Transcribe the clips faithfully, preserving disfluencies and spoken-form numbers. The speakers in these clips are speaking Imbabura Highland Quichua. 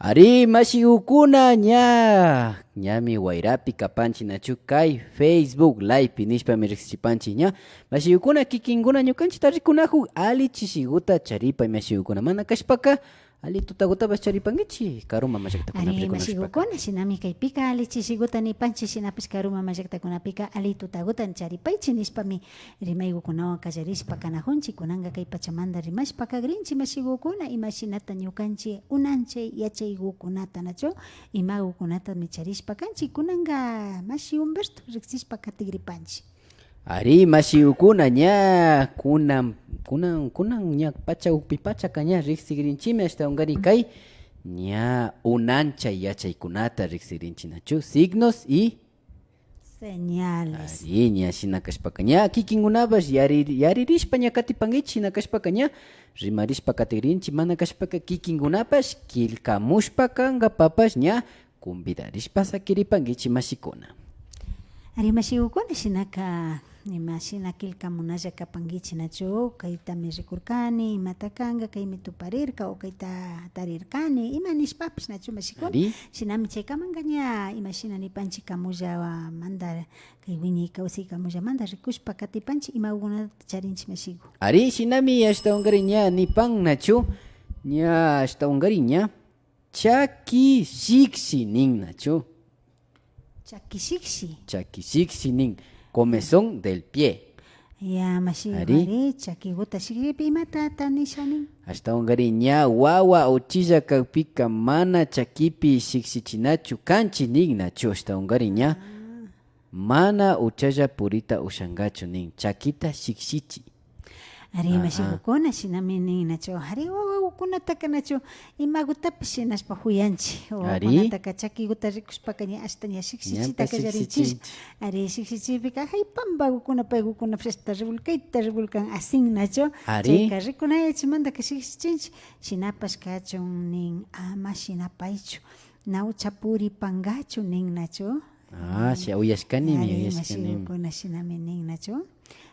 Ari, mashigukuna, ña, ñami wayrapi kapanchi, nachu, kay Facebook Live pi nishpami riksichipanchi, ña. Mashigukuna, kikinkuna ñukanchita rikunajun, ali chishiguta charipay, mashigukuna. Mana kashpaka, ali tutagutapash charipankichi, karuma mashaktakunapi. Ari, rikunashpaka. Mashigukuna, shinami kaypika ali chishiguta nipanchi, shinapash karuma mashaktakunapika ali tutaguta charipaychi nishpami rimaygukunawan kallarishpa kanajunchi. Kunanka kay pachamanta rimashpa kagrinchi, mashigukuna, imashinata ñukanchi unanchay yachaygukunata, nachu, imagukunatami charishpa kanchi. Kunanka mashi Humberto riksishpa katigripanchi. Ari, mashigukuna, ña kunan, kunan, kunan ña pacha ukpi pachaka ña riksigrinchimi, ashtawankarin kay ña unanchay yachaykunata riksigrinchi, nachu, signos y señales. Ari, ña shina kashpaka ña kikinkunapash yari-, yaririshpa ña katipankichi, shina kashpaka ña rimarishpa katigrinchi, mana kashpaka kikinkunapash killkamushpa kankapapash ña convidarishpa sakiripankichi, mashikuna. Ari, mashigukuna, shinaka imashina killkamunalla kapankichi, nachu, kaytami rikurkani, imata kanka, kaymi tuparirka o kayta tarirkani, ima nishpapish, nachu, mashikuna. Ari. Shinami chaykamanka ña imashina nipanchi, kamullamanta, kay wiñay kawsay kamullamanta rikushpa katipanchi, imagukunata charinchi, mashigu. Ari, shinami ashtawankarin ña nipan, nachu, ña ashtawankarin ña chaki shikshi nin, nachu. Chaki shikshi. Chaki shikshi nin. Comezón del pie. Ya, mashigu, ari. Ari, chakiguta shikshipi imatata nisha nin? Ashtawankarin ña wawa uchilla kakpika mana chakipi shikshichinachu kanchi nin, nachu, ashtawankarin ña. Ah. Mana uchalla purita ushankachu nin, chakita shikshichi. Ari, mashigukuna, shinami nin, nachu. Ari, wawagukunataka, nachu, imagutapish shinashpa juyanchi. Ari. Wawakunataka chakiguta rikushpaka ña ashta ña shikshichita kallarinchilla. Ari, shikshichipika, ay, pampagukuna, paygukunapish ashta revolcayta revolcan asin, nachu. Ari. Chayka rikunayachimantaka shikshichinchi. Shinapash kachun nin, ama shinapaychu. Na ucha puripankachu nin, nachu. Ah, shi-, uyashkanimi, ari, uyashkanimi. Mashigukuna shinami nin, nachu.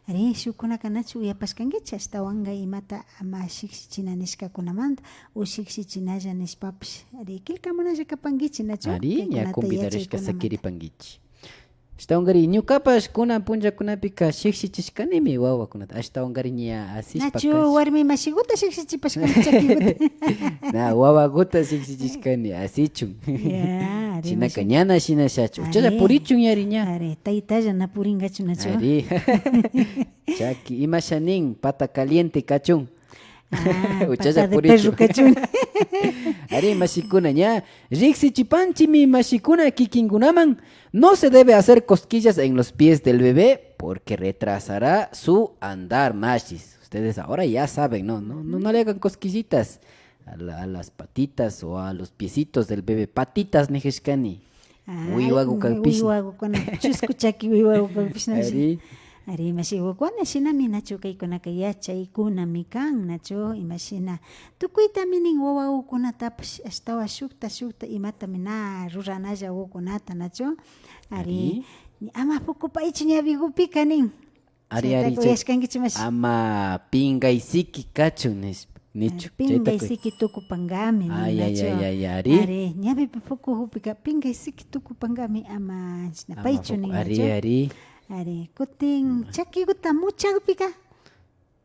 Ari, shukkunaka nachu uyapashkankichi, ashtawanka imata ama shikshichina nishkakunamanta, o shikshichinalla nishpapish. Ari, killkamunalla kapankichi, nachu. Ari, ña convidarishka sakiripankichi. Ashtawankarin, ñukapash kunan punllakunapika shikshichishkanimi wawakunata. Ashtawankarin ña asishpa. Nachu, warmi mashiguta shikshichipashkani chakiguta. Na, wawaguta shikshichishkani, asichun. Ya, ari. Shinaka ñana shinashachu. Uchalla purichun yari ña. Ari, taytalla na puringachu, nachu. Ari. Chaki, imasha nin, pata caliente kachun. Ah, uchalla pata de purichu. Perro kachun. Ari, mashikuna, ña riksichipanchimi mashikuna kikinkunaman. No se debe hacer cosquillas en los pies del bebé porque retrasará su andar, mashis. Ustedes ahora ya saben, ¿no? No, no, no le hagan cosquillitas a la, a las patitas o a los piecitos del bebé. Patitas nijashkani. Ay, wiwagu kakpish. Wiwagukuna, chusku chaki wiwagu kakpish, nachu. Ari. Ari, mashigukuna, shinami, nachu, kaykunaka yachaykunami kan, nachu, imashina. Tukuytami nin wawagukunatapash, ashtawan shukta, shukta, imatami na ruranallagukunata, nachu. Ari. Ari. Ama pukupaychu ñawigupika nin. Ari, ari, chaytaka uyashkankichi, mashi. Ama pinkay siki kachun, nish-, nichu. Ari, pinkay siki tukupankami, ay, ay, ay, ay, ari. Ari, ñawipi pukujupika pinkay siki tukupankami, ama shinapaychu, nin, ari, nachu. Ari. Ari, kutin chakiguta muchakpika.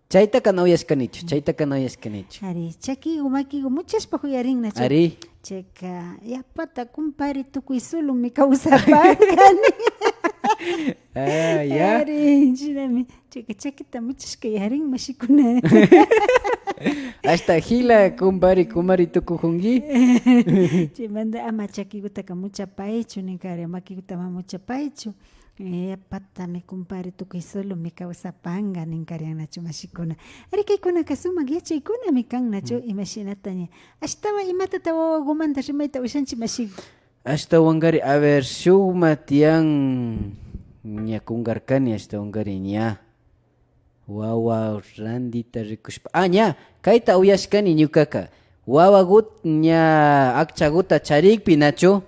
Chaytaka na uyashkanichu, chaytaka na uyashkanichu. Ari, chakigu, makigu muchashpa juyarin, nachu. Ari. Chayka, yapata, kumpari, tukuy solomi kawsapankani. Ah, ya. Ari, shinami. Chayka chakita muchashka yarin, mashikuna. Ashta jila, kumpari, kumari tukujunki. Chaymanta ama chakigutaka muchapaychu, ninkarin, makiguta ama muchapaychu. Eh, yapatami, kumpari, tukuy solomi kawsapanka, ninkarin, nachu, mashikuna. Ari, kaykunaka sumak yachaykunami kan, nachu, imashinata ña. Ashtawan imatata wawagumanta rimayta ushanchi, mashigu? Ashtawankari, a ver, shukma tiyan, ña kunkarkani, ashtawankari, ña. Wawa randita rikushpa. Ah, ña, kayta uyashkani ñukaka. Wawagut ña akchaguta charikpi, nachu?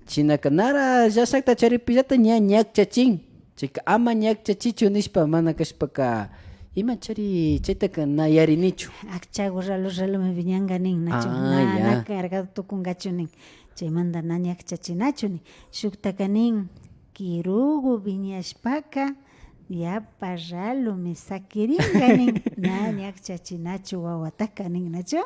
Shinaka nara llashakta charikpillata ña ñakchachin. Chayka ama ñakchachichu nishpa, mana kashpaka Imachari chaytaka na yarinichu. Akchagu ralu ralumi wiñanga nin, nachu? Ah, na, ya. Na cargado tukungachu nin. Chaymanta na ñakchachinachu nin. Shuktaka nin, kirugu wiñashpaka yapa ralumi sakiringa nin. Na ñakchachinachu wawataka nin, nachu?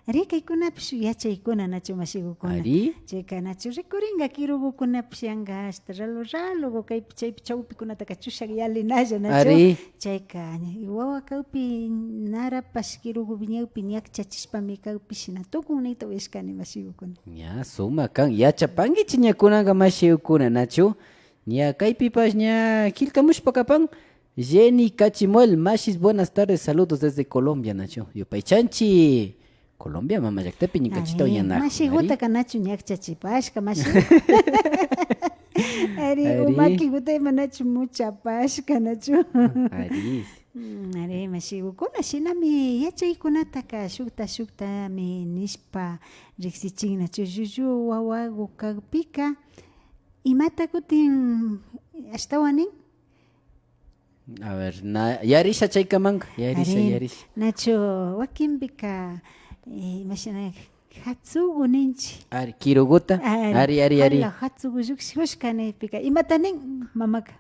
Ari, kaykunapish yachaykuna, nachu, mashigukuna? Ari. Chayka, nachu, rikuringa kirugukunapish yanga ashta ralu ralugu kaypi chaypi chawpikunataka chushak yalinalla, nachu? Ari. Chayka, wawa kawpi narapash kirugu wiñaypi ñakchachishpami kawpi shina tukun nita uyashkani, mashigukuna. Ña, sumak kan. Yachapankichi ña kunanka, mashigukuna, nachu? Ña kaypipash ña killkamushpa kapan. Jenny Cachimuel, mashis, buenas tardes, saludos desde Colombia, nachu? Yupaychanchi. Colombia mama llaktapi ñukanchita uyanaku. Mashigutaka nachu ñakchachipashka, mashi? Ari, ari. Umakiguta imanachu muchapashka, nachu? Ari. Mm, ari, mashigukuna, shinami yachaykunataka shukta shuktami nishpa riksichin, nachu? Llullu wawagu kakpika, imata kutin ashtawan nin? A ver, na, yarisha chaykamanka, yarisha, ari, yarisha. Nachu, wakinpika, eh, imashina, hatsugu ninchi. Ari, kiruguta. Ari, ari, ari, ari. Ala, hatsugu llukshushka nikpika, imata nin mamaka?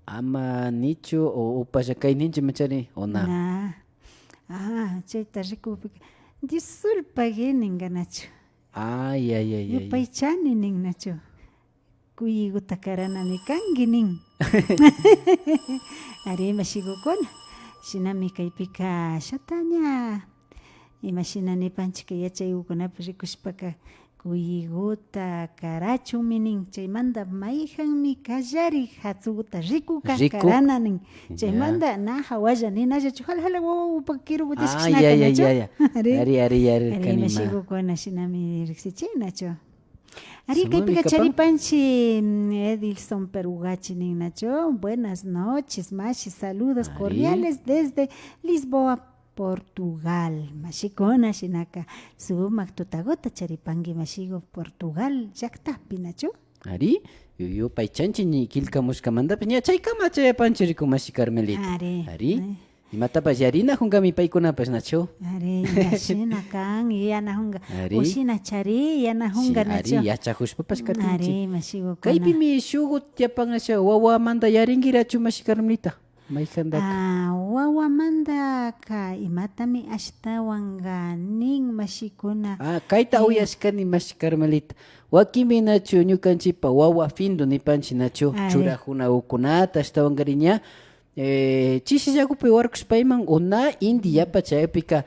Ama nichu o upalla kay ninchi machari, o na? Na. Ah, chayta rikukpika, disulpagi ninga, nachu? Ay, ay, ay, ay. Yupaychani nin, nachu? Kuyiguta karanami kanki nin. Ari, mashigukuna. Shinami kaypika ashata ña, imashina nipanchik, yachaygukunapi rikushpaka, kuyiguta karachunmi nin. Chaymanta mayjanmi kallari hatsuguta rikuka, riku, karana nin. Ya. Chaymanta na hawalla ninallachu, hala hala wawa upa kiruguta, ah, shina, ya, ya, kanachu. Ya, ya. Ari. Ari, ari, ari, ari, mashigukuna, shinami riksichin, nachu? Ari, sumami kaypika kapan. Charipanchi, mm, Edilson Perugachi nin, nachu. Buenas noches, mashi. Saludos, ari, cordiales desde Lisboa, Portugal. Mashikuna, shinaka sumak tutaguta charipanki, mashigu, Portugal llaktapi, nachu? Ari, yu-, yupaychanchi ña killkamushkamantapash, ña chaykama chayapanchi rikun, mashi Carmelita. Ari. Ari. Eh. Imatapash yarinajunkami paykunapash, nachu? Ari, imashina kan, yanajunga. Ari. Ushinachari yanajunga, shi-, ari, nachu? Yachajushpapash katinchi. Ari, mashigukuna. Kaypimi shugu tiyapan, asha wawamanta yarinkirachu, mashi Carmelita? Mayjantaka. Ah, wawamantaka imatami ashtawanka nin, mashikuna? Ah, kayta, eh, uyashkani, mashi Carmelita. Wakinmi, nachu, ñukanchipa wawa findu nipanchi, nachu? Ari. Churajunagukunata ashtawankari ña. Eh, chishillagupi warkushpayman o na inti yapa chaypika,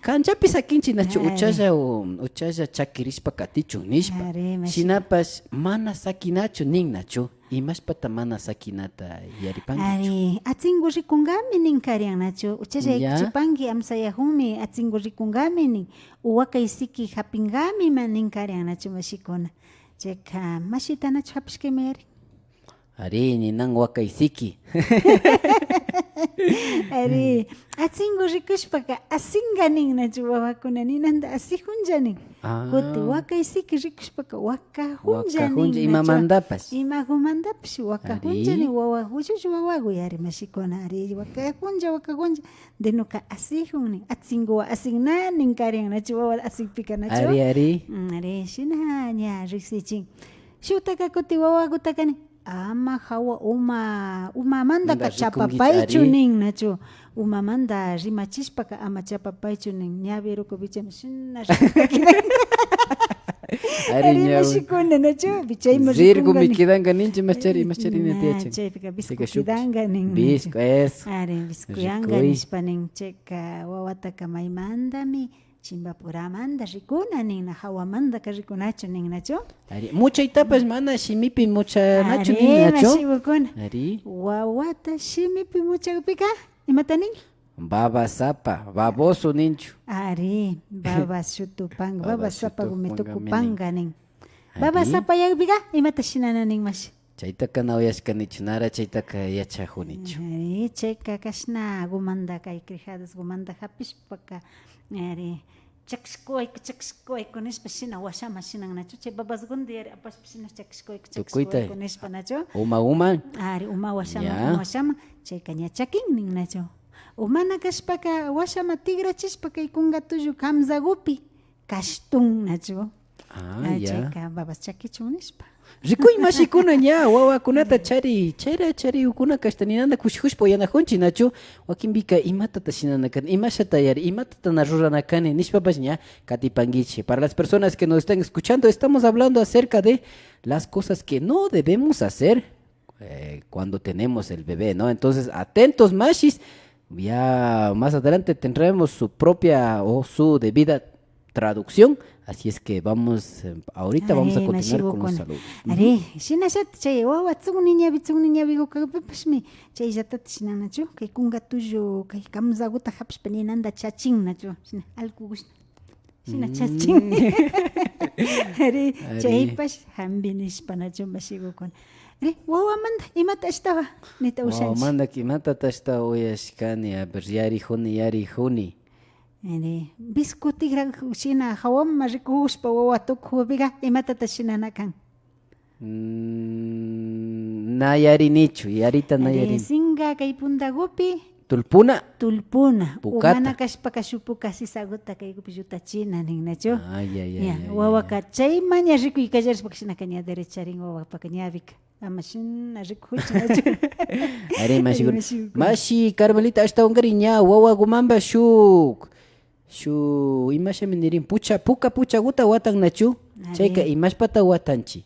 kanllapi sakinchi, nachu? Ari. Uchalla, o, uchalla chakirishpa katichun nishpa. Ari, mashi. Shinapash mana sakinachu nin, nachu? Imashpata mana sakinata yaripankichu? Ari, atzingu rikungami nin karian, nachu? Uchalla, ya, yaykuchipanki, amsayajunmi, atzingu rikungami nin. O wakay siki japingami ma nin karian, nachu, mashikuna? Chayka mashita nachu japishkayma yari? Ari, ninan wakay siki. Ari, atzingu rikushpaka asinga nin, nachu? Wawakuna ninanta asijunlla nin. Ah. Kuti wakay siki rikushpaka wakajunlla nin, wakakunlla, nachu? Imamantapash. Imagumantapash wakajunlla, ari, nin, wawa, llullu wawagu yari, mashikuna, ari, wakakunlla, wakakunlla. Denoka asijun nin, atzinguwan asin na nin karian, nachu? Wawa asikpika, nachu? Ari, ari. Mm, ari, shina ña riksichin. Shuktaka kuti wawagutaka nin, ama jawa uma, umamantaka chapapaychu nin, nachu? Umamanta rimachishpaka ama chapapaychu nin, ña viruku vichayman shina rikuka kidan. Ari, ari, ña, mashikuna, nachu? Vichayman rirkumi kidanka ninchi, mashchari, mashchari na tiyachin. Chaypika visku kidanka nin, nachu? Visku, eso. Ari, viskuyanga nishpa nin, chayka wawataka maymantami chimbapuramanta rikuna nin, na jawamantaka rikunachu nin, nachu? Ari, muchaytapash mana shimipi muchanachu nin, nachu? Ari, mashigukuna. Ari. Wawata shimipi muchakpika, imata nin? Baba sapa, baboso ninchu. Ari, baba shutupanga, baba sapagumi tukupanga nin. Ari. Baba sapa yakpika, imata shinana nin, mashi? Chaytaka na uyashkanichu, nara chaytaka yachajunichu. Ari, chayka kashna gumanta, kay quejadas gumanta japishpaka, ari, chakishkuwayku, chakishkuwayku nishpa shina washaman shinan, nachu? Chay babasgunda yari apashpa shina chakishkuwayku, tukuyta, chakishkuwayku nishpa, nachu? Uma, uma. Ari, uma washaman, ya, uma washaman, chayka ña chakin nin, nachu? O mana kashpaka, washama tikrachishpa kay kunka tullu kamsagupi kashtun nachu. Ah, ya. Chayka babas chakichun nishpa. Rikuy mashikuna ña, wawakunata chari, chayra chari ukuna kashta ninanta kushijushpa uyanajunchik nachu. Wakinpika imatata shinana kani, imashata yari, imatata na rurana kani nishpapash ña katipankichik. Para las personas que nos están escuchando, estamos hablando acerca de las cosas que no debemos hacer eh, cuando tenemos el bebé, ¿no? Entonces, atentos, mashis, ya más adelante tendremos su propia o su debida traducción, así es que vamos, eh, ahorita vamos a continuar con los saludos. Ari, shinallata chay wawa tsukni ñawi, tsukni ñawiguka kakpipashmi chayllatata shinanachu, kay kunka tullu, kay kamsaguta japishpa ninanta chachin nachu, shina, alkugushna. Shina chachin. Ari, chaypash jambi nishpa nachu mashigukuna. Ari, wawamanta imata ashtawa nita ushanchik. Wawamanta imatata ashtawa uyashkani, a ver, yarijuni, yarijuni. Ari, bisku tikra shina jawama rikujushpa wawa tukujupika imatata shinana kan. Mm, na yarinichu, yarita na yarini. Sinka kay puntagupi. Tulpuna. Tulpuna. Pukata. O mana kashpaka shuk puka sisaguta kaygupi llutachina ninnachu. Ay, ay, ay, ay, wawaka chaymaña rikuy kallarishpaka shinaka ña derecharin wawapaka ñawika. Ama shina rikujuchinachu. Ari, mashikuna. Mashi Carmelita, ashtawankarin ña wawagumanpash shuk, shuk, imashami nirin, pucha, puka puchaguta watan nachu. Chayka imashpata watanchik.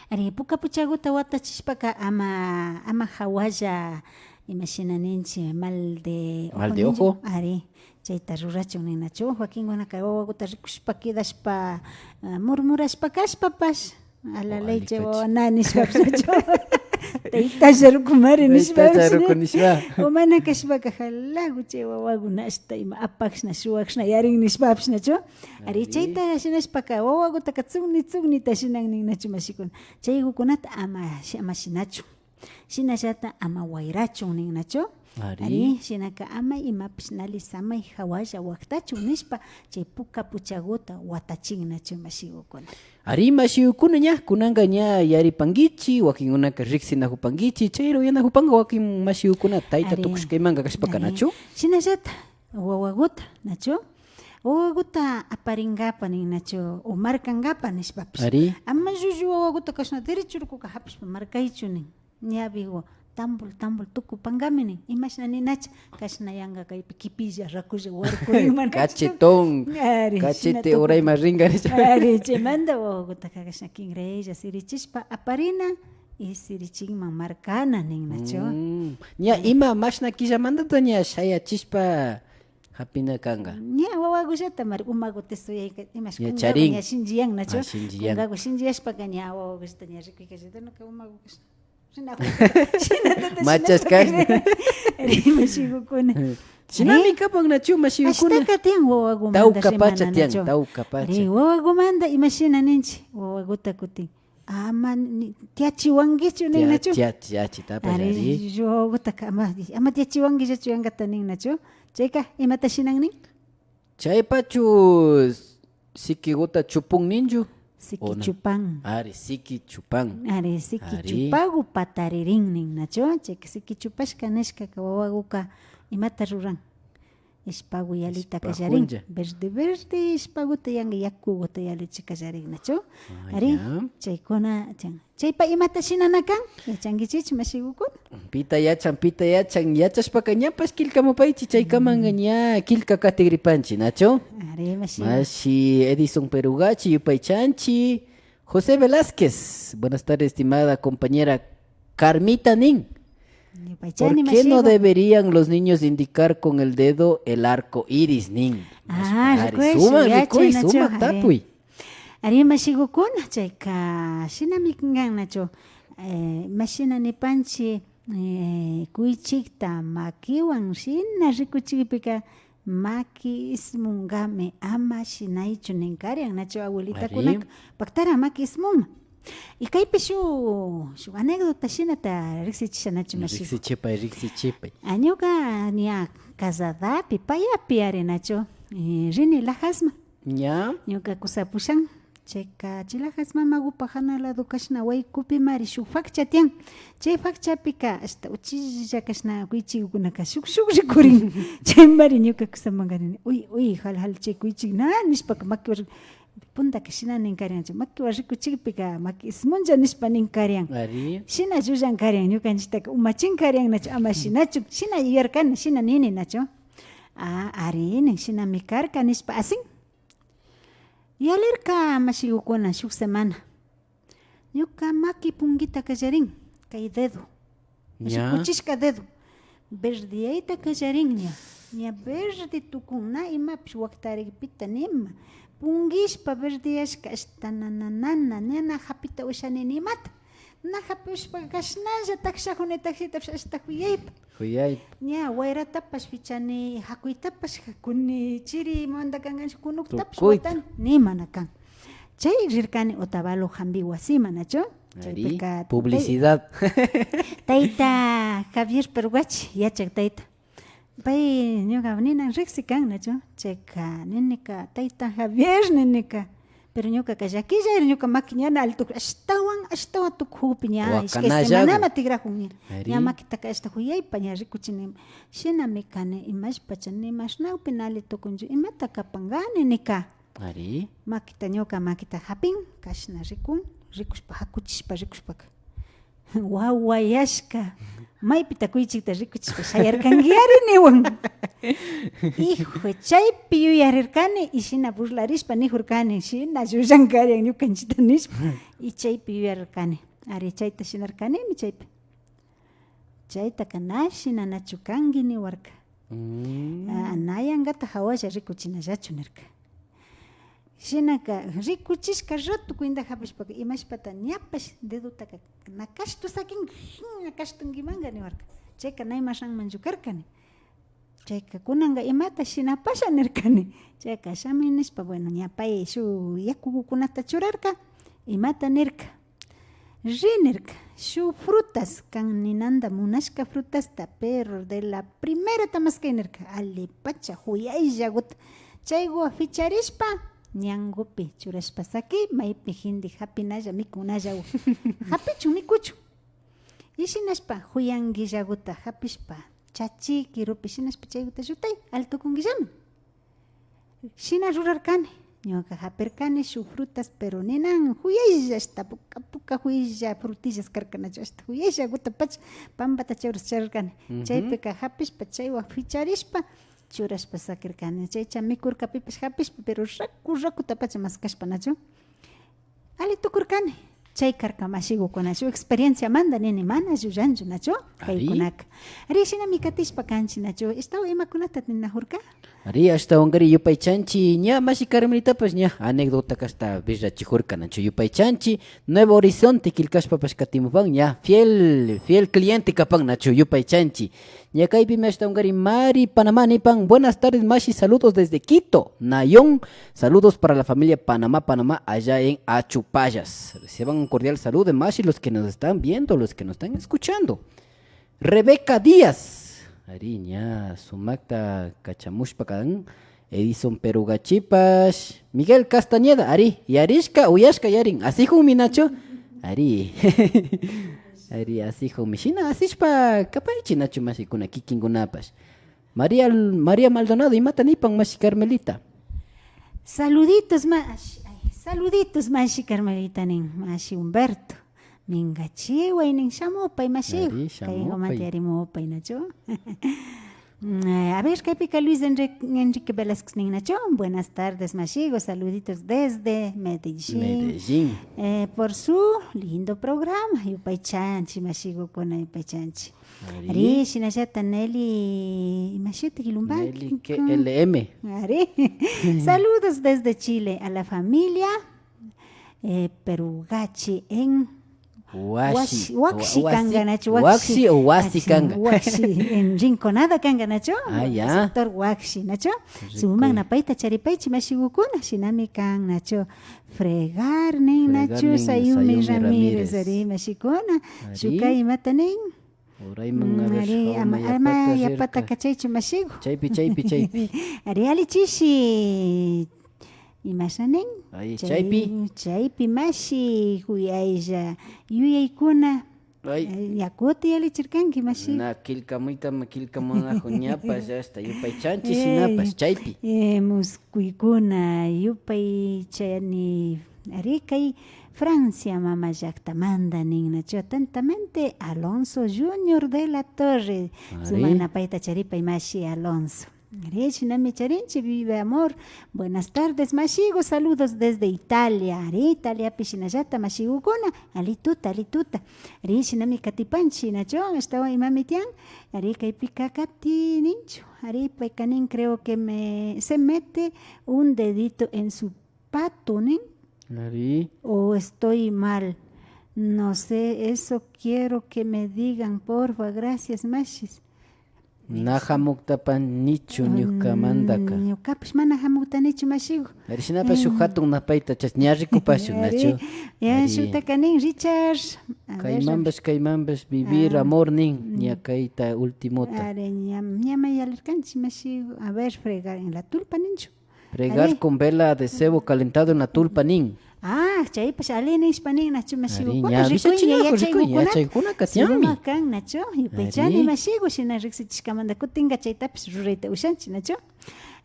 Ari, puka puchaguta watachishpaka ama, ama jawalla, imashina ninchik, mal de ojo. Mal de ojo. Ari, chayta rurachun ninnachu. Wakinkunaka wawaguta rikushpa quedashpa, ah, murmurashpa kashpapash, ala leche wawa na nishpapash nachu. Taytalla rukumari nishpapash. Taytalla ruku nishpa. O mana kashpaka jalagu chay wawaguna ashta ima apakshna, shuwakshna yarin nishpapash nachu. Ari, chayta shinashpaka wawagutaka tsukni tsuknita shinan ninnachu mashikuna. Chaygukunata ama, ama shinachu. Shinallata ama wayrachun ninnachu. Ari. Ari, shinaka ama imapish nali samay jawalla waktachun nishpa chay puka puchaguta watachin nachu mashigukuna. Ari, mashigukuna ña, kunanka ña yaripankichik, wakinkunaka riksinajupankichik, chayra uyanajupanka wakin mashigukuna tayta tukushkaymanka kashpaka nachu. Shinallata wawaguta, nachu? Wawaguta aparinkapa ninnachu, o markankapa nishpapish. Ari. Ama llullu wawaguta kashna derecho rukuka japishpa markaychu nin. Ñawigu tambul, tambul tukupankami nin. Imashna ninacha, kashna yanka kaypi kipilla, rakulla, warkurinman. Cachetón. Ari, cachete urayman rinka. Ari, chaymanta wawagutaka kashna kinraylla sirichishpa aparina y sirichinman markana ninnachu. Mm. Ña ima mashna killamantata ña shayachishpa japina kanka. Ña wawagullata mari umaguta suyayka, imash ña kunkagu charin. Ña shinchiyan nachu. Ah, shinchiyan. Kunkagu shinchiyashpaka ña wawagullata ña rikuyka, ñuka umagu kashna. Shinatata machashkashna. Ari, mashigukuna. Shinami kapan nachu mashigukuna. Ashtaka tiyan wawagumanta. Tawka pacha tiyan, nachu. Tawka pacha. Ari, wawagumanta imashina ninchik, wawaguta kutin. Ama ni, tiyachiwankichu ninnachu. Tiya-, tiya-, tiyachitapash ari. Ari, wawagutaka ama, ama tiyachiwankillachu yankata ninnachu. Chayka, imata shinan nin? Chaypachu sikiguta chupun ninchu? Siki chupan. Ari, siki chupan. Ari, siki chupagu pataririn ninnachu. Chayka siki chupashka nishkaka wawaguka imata ruran? Ishpagu yalita kallarin. Verde, verde, ishpaguta yanka, yakuguta yalichi kallarin nachu. Ah, ari, ya. Chaykuna, chan. Chaypa imata shinana kan? Yachankichichu, mashigukuna? Pita yachan, pita yachan, yachashpaka ñapash killkamupaychi, chaykamanka ña killka katigripanchi, nachu? Ari, mashi. Mashi Edison Perugachi, yupaychanchi. José Velázquez, buenas tardes, estimada compañera Carmita nin. ¿Por qué no deberían los niños indicar con el dedo el arco iris nin? Ah, rikuy, sumak, rikuy, sumak tapuy. Ari, mashigukuna, chayka shinami kan nachu. Eh, mashina nipanchi, eh, kuychikta makiwan shina rikuchikpika, maki ismunkami ama shinaychu ninkarian, nachu abuelitakunaka. Ari. Paktara maki ismunman. Y kaypi shuk, shuk anécdota shinata riksichisha nachu, mashiku. Riksichipay, riksichipay. Ah, ñuka ña casadapi, payapi ari nachu, eh, rini Lajasman. Ña. Ñuka kusapushan. Chayka Chilajas mamagupa jana lado kashna waykupimari shuk fakcha tiyan. Chay fakchapika ashta uchilla kashna kuychigukunaka shuk shuk rikurin. Chaymari ñuka kusamankarini, uy, uy, jal, jal, chay kuychik na nishpaka makiwa ri-, puntaka shina nin karianchu, makiwa rikuchikpika maki ismunlla nishpa nin karian. Ari. Shina llullan karian, ñukanchiktaka umachin karian nachu, ama shinachu, shina yuyarkani, shina nini nachu. A, ari, nin, shinami karka nishpa asin. Yalirka mashigukuna shuk semana. Ñuka maki punkita kallarin, kay dedo. Ña. Rikuchishka dedo. Verdeyayta kallarin ña. Ña verde tukun, na imapish waktarikpita nima. Punkishpa verdeyashka ashta nana, nana, ña na japita ushani nimata. Na japushpa kashnalla takshajuni takshitapish ashta juyaypa. Juyaypa. Ña wayratapash pichani, jakuytapash jakuni, chiri imanda kanganchik kunuktapash tukuyta watani, ni mana kan. Chay rirkani Otavalo jambi wasima, nachu? Ari, chaypika publicidad. Tay-, tayta Javier Perugachi, yachak tayta. Pay ñuka ninan riksi kan, nachu? Chayka ninika, tayta Javier ninika. Pero ñukaka llakilla, ñuka maki ñana ali tukur, ashtawan, ashtawan tukujukpi ña, ishkay semanama tigrajun ña. Ari. Ña makitaka ashta juyaypa ña rikuchini. Shinami kani, imashpacha nimashnakpi na ali tukunchu, imata kapangani nika. Ari. Makita, ñuka makita japin, kashna rikun, rikushpa, jakuchishpa, rikushpaka. Wawayashka, maypita kuychikta rikuchishpa shayarkanki ari niwan. Hijo, chaypi yuyarirkani y shina burlarishpa nijurkani, shina llullan karian ñukanchita nishpa. Y chaypi yuyarirkani, ari chayta shinarkanimi chaypi. Chaytaka na shina nachu kanki niwarka. Mm. Ah, na yankata jawalla rikuchinallachu nirka. Shinaka rikuchishka rato cuenta japishpaka imashpata ñapash dedotaka na kashtu sakin, na kashtunkimanka niwarka. Chayka na imashanmanchu karkani. Chayka kunanka imata shinapasha nirkani. Chayka shami nishpa, bueno, ña pay shuk yakukunata churarka, imata nirka. Ri nirka, shuk frutas, kan ninanta munashka frutasta, pero de la primerata maskay nirka, allipacha juyayllaguta. Chayguwan ficharishpa, ñangupi churashpa saki, maypi jinti japinalla, mikunallagu. Japichun, mikuchun. Y shinashpa, juyanguillaguta japishpa, chachi kirupi shinashpa chayguta llutay, alli tukunguillami. Shina rurarkani. Ñuka japirkani shuk frutas, pero ninan juyaylla, ashta puka puka juyaylla frutillas karka nachu, ashta juyayllagutapacha pampata chawras charurkani. Ujú. Chaypika japishpa, chaywan ficharishpa, churashpa sakirkani. Chaycha mikurka pipash japishpa, pero raku rakutapacha maskashpa nachu. Alli tukurkani. Chay karka mashigukuna, shuk experienciamanta nini, mana llullanchu nachu. Ari. Kaykunaka. Ari, shinami katishpa kanchi nachu. Estawa imakunata ninajurka? Ari, ashtawankari yupaychanchi, ña mashi Carmelitapash ña anécdota kashta birrachijurka nachu, yupaychanchi, Nuevo Horizonte killkashpapash katimupan, ña fiel, fiel cliente kapan nachu, yupaychanchi. Ña kaypimi ashtawankari Mari Panamá nipan, buenas tardes mashi, saludos desde Quito, Nayón, saludos para la familia Panamá, Panamá, allá en Achupallas. Reciban un cordial saludo, mashi, los que nos están viendo, los que nos están escuchando. Rebeca Díaz. Ari, ña sumakta kachamushpa kan. Edison Perugachipash. Miguel Castañeda, ari, yarishka, uyashka, yarin. Asijunmi nachu? Ari. Ari, asijunmi. Shina asishpa kapaychi nachu mashikuna, kikinkunapash. María, María Maldonado, imata nipan mashi Carmelita? Saluditos, mashi, ay, saluditos, mashi Carmelita nin, mashi Humberto. Mingachiway nin, shamupay, mashigu. Ari, shamupay. Kaykumanta yarimupay, nachu? Mm, eh, a ver, kaypika Luis Enrique, Enrique Velázquez nin, nachu? Buenas tardes, mashigu. Saluditos desde Medellín. Medellín. Eh, por su lindo programa. Yupaychanchi, mashigukuna, yupaychanchi. Ari. Ari, shinallata Nelly, imashita, Quilumba. Nelly K L M. Ari. Saludos desde Chile a la familia. Eh, Perugachi en Huashi. Huashi, Huashi Wa-, kanga, nachu, Huashi. Huashi o Huasi kanga. Huashi, en Rinconada kanga, nachu. Ah, ya. Sector Huashi, nachu. Rico. Sumakna payta charipaychi, mashigukuna, shinami kan, nachu. Fregar nin, Fregar nachu, nin, Sayumi Sayumi Ramírez, Ramírez. Ari, mashikuna. Ari. Shuka imata nin. Urayman, mm, a ver, ari, ama, ama yapata kachaychu, mashigu. Chaypi, chaypi, chaypi. Ari, ali chishi. Imasha nin? Ay, chay, chaypi. Chaypi mashi, kuyaylla yuyaykuna. Ay. Eh, ña kuti yalichirkanki, mashi. Na killkamuyta, ma killkamunaku ñapash hasta yupaychanchik shinapash, chaypi. Eh, muskuykuna, yupaychani, ari, kay Francia mama llaktamanta nin nachu, atentamente, Alonso Junior de la Torre. Ari. Sumak napayta charipay, mashi Alonso. Ari, shinami charinchik, Vive Amor. Buenas tardes, mashigu, saludos desde Italia. Ari, Italiapi shinallata, mashigukuna, ali tuta, ali tuta. Ari, shinami katipanchik, nachu, ashtawan imami tiyan. Ari, kaypika kati ninchu. Ari, payka nin, creo que me, se mete un dedito en su pato, nin. Ari. O estoy mal. No sé, eso quiero que me digan, porfa, gracias, mashis. Na hamuktapa nichu ñukamantaka. Mm, ñukapash mana hamuktanichu, mashigu. Ari, shinapash shuk hatun napayta chas ña rikupashun, nachu? Ari. Ña shuktaka nin, Richard. A ver. Kaymanpash, kaymanpash, vivir amor nin, ña kayta ultimota. Ari, ña, ña may yalirkanchik, mashigu. A ver, fregar en la tulpa ninchu. Fregar con vela de cebo calentado en la tulpa nin. Ah, chaypash ali nishpa nin, nachu, mashigukuna. Ari, ña rikuy, ña yachaygukunaka tiyanmi. Sumak kan, nachu? Yupaychani, mashigu, shina riksichishkamanta kutinka chaytapash rurayta ushanchik, nachu?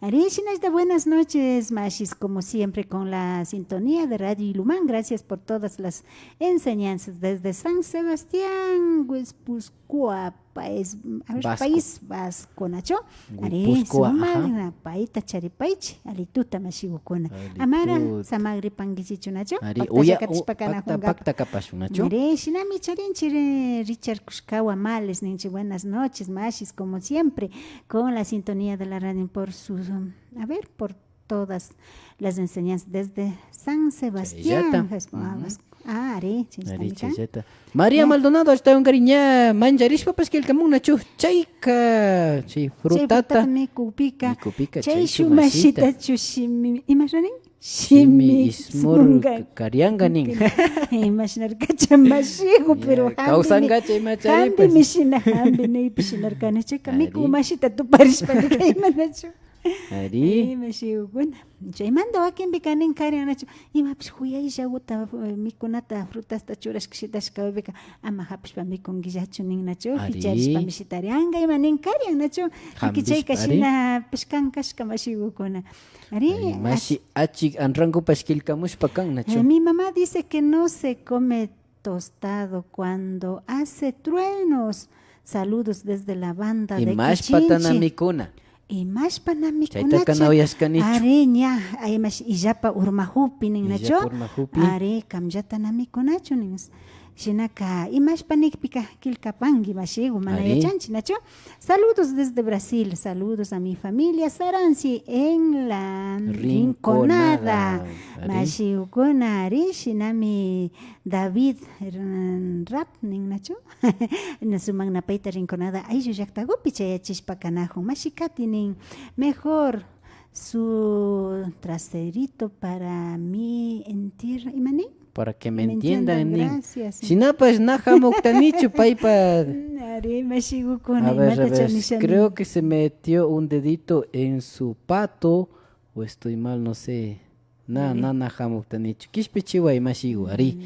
Ari, shinallata buenas noches, mashis, como siempre, con la sintonía de Radio Ilumán. Gracias por todas las enseñanzas desde San Sebastián, Guipúzcoa. País, a ver, Vasco. País Vasco, nachu? Ari, Guipúzcoa, sumak napayta charipaychik, ali tuta, mashigukuna. Ali tuta. Amara samagripankichichu, nachu? Ari, pakta uya, llakatishpa u-, pakta, kanajunkapak. Pakta kapashun, nachu? Ari, shinami charinchik, ri-, Richard Kushkawa Males ninchik, buenas noches, mashis, como siempre, con la sintonía de la radio por su, a ver, por todas las enseñanzas desde San Sebastián. Chayllata. Jesús, ah, ari, chayllata. Ari, chayllata. María Maldonado, ashtawankarin ña mancharishpapash killkamun, nachu? Chayka, chay frutata. Chay frutata mikukpika. Mikukpika, chay chaychu mashita. Mashitachu shimi, imasha nin? Shimi ismur ismurka karianka nin. Imashnarkacha mashigu, pero kawsankacha ima charipash. Hampimi shina, hampi nikpi shinarkani. Chayka mikuk mashita tuparishpa nika imanachu. Ari. Ari, mashigukuna. Chaymanta wakinpika nin karian nachu, imapish juyayllaguta, eh, mikunata, frutasta churashka shitashka kawpika ama hapishpa mikunkillachu nin nachu, ari. Ficharishpami shitarianka ima nin karian nachu. Hampish, chayka ari. Shinapish kan kashka mashigukuna. Ari, ari, mashi achik anrankupash killkamushpa kan nachu. Eh, mi mamá dice que no se come tostado cuando hace truenos. Saludos desde la banda de Pichinchi. Imashpata na mikuna. Imashpa na mikunachu. Chaytaka na uyashkanichu. Ari, ña, ay, imash, illapa urmajupi nin nachu. Illapa urmajupi. Ari, kamllata na mikunachu nin. Shinaka, imashpa nikpika killkapanki mashigu, mana yachanchi nachu. Saludos desde Brasil, saludos a mi familia Saransi en la Rinconada. Rinconada. Ari. Mashigukuna, ari, shinami David, mm, Rap nin nachu. Na sumak napayta Rinconada ayllu llaktagupi chayachishpa kanajun. Mashi Kati nin, mejor su traserito para mí entierra, ima nin? Para que me entiendan, nin. Gracias. Shinapash na hamuktanichu paypa. Ari, mashigukuna, a ver, imatacha nisha nin. Creo que se metió un dedito en su pato, o estoy mal, no sé. Na, na, na hamuktanichu. Kishpichiway mashigu, ari.